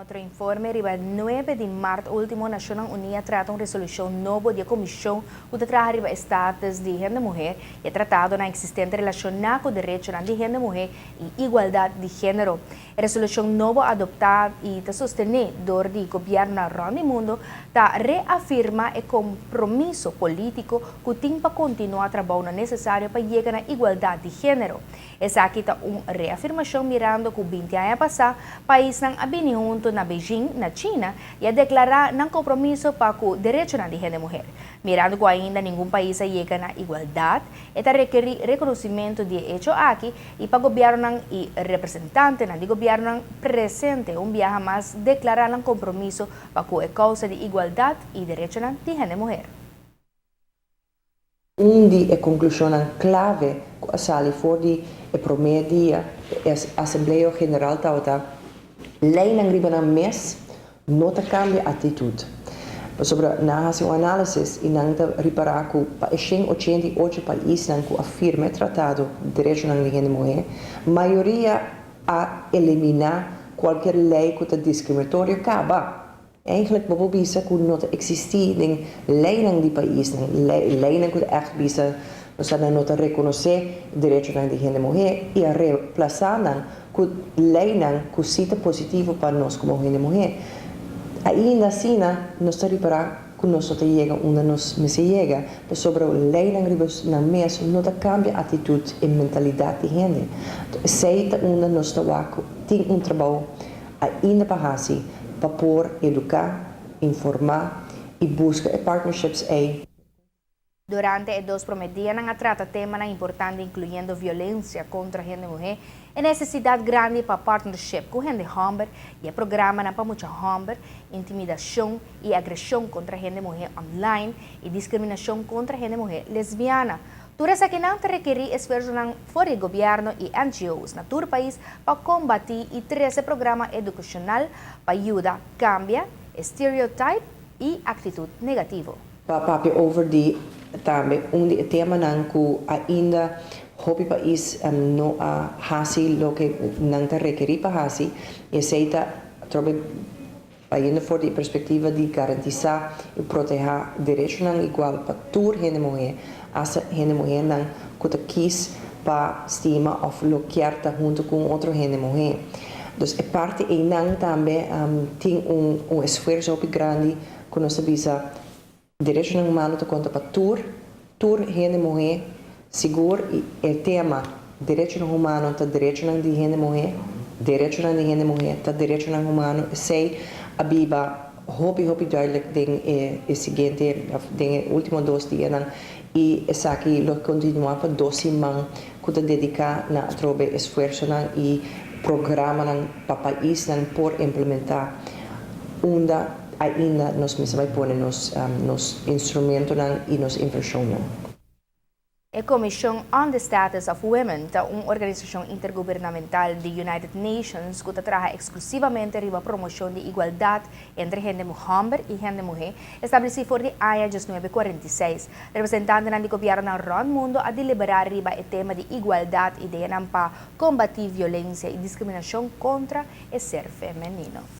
Otro informe, riba 9 di maart ultimo, Nacionnan Uni a trata un resolucion nobo di comision cu ta traha riba status di hende muhe y tratadonan existente relaciona cu derecho di hende muhe y igualdad di genero. E resolucion nobo adopta y ta sosteni door di gobierno rond di mundo ta reafirma e compromiso politico cu tin pa continua e trabou necesario pa yega na igualdad di genero. Esaki ta un reafirmacion mirando cu 20 aña pasa, paisnan a bini hunto na Beijing, na China, y a declara nan compromiso pa cu derecho di hende muhe. Mirando cu ainda ningun pais a yega na igualdad, ta rekeri reconocimento di e hecho aki y pa gobierno y representante di gobierno presente un biaha mas declara nan compromiso pa cu e causa di igualdad y derecho di hende muhe. Un di e conclusion clave cu a sali for di e prome dia Asamblea General tabata: ley nan riba nan mes no ta cambia actitud. Sobre nan a haci un analisis y nan ta ripara cu pa 188 paisnan cu a firma e tratado derecho di hende muhe, mayoria a elimina cualkier ley cu ta discriminatorio caba. Eigenlijk bo por bisa cu no ta existi den ley di pais, ley cu echt bisa, osea, no ta reconoce derecho di hende muhe y a reemplasa nan cu ley cu si ta positivo pa nos como hende muhe. Ainda asina, nos ta ripara cu nos no ta yega unda nos mester yega, pasobra ley nan mes no ta cambia actitud y mentalidad di hende. Esey ta unda nos ta tin un trabou ainda pa haci, pa por educa, informa y busca partnerships ey. Durante e dos prome dianan a trata tema importante, incluyendo violencia contra hende muhe y necesidad grandi pa partnership cu hende homber y e programa pa mucha homber, intimidacion y agresion contra hende muhe online y discriminacion contra hende muhe lesbiana. Tur esakinan ta rekeri esfuerso for di gobierno y NGOs na tur pais pa combati y trece programa educacional pa yuda cambia stereotype y actitud negativo. Pa papia over di tambe un di temanan cu ainda hopi pais no a hasi loke nan ta rekeri pa hasi, esey ta trobe ainda for di perspectiva di garantisa y proteha derecho igual pa tur hende muhe, hasta hende muhe nan cu ta kies pa stima of lo kier ta hunto cu otro hende muhe. Dus e parti ey tambe tin un esfuerso grandi cu nos bisa derecho humano ta conta pa tur hende muhe sigur, e tema derecho humano ta derecho di hende muhe, derecho di hende muhe ta derecho humano. Esey a biba hopi hopi duidelijk den e siguiente, den e ultimo 2 dianan, y esaki lo continua pa 2 siman cu ta dedica na trobe esfuerso y programa pa pais por implementa unda ainda nos mester bay pone nos instrumento y nos inversion. E Commission on the Status of Women ta un organisacion intergubernamental di United Nations cu ta traha exclusivamente riba promocion di igualdad entre hende homber y hende muhe, estableci for di aña 1946. Representante di gobierno rond mundo a delibera riba e tema di igualdad y pa combati violencia y discriminacion contra e ser femenino.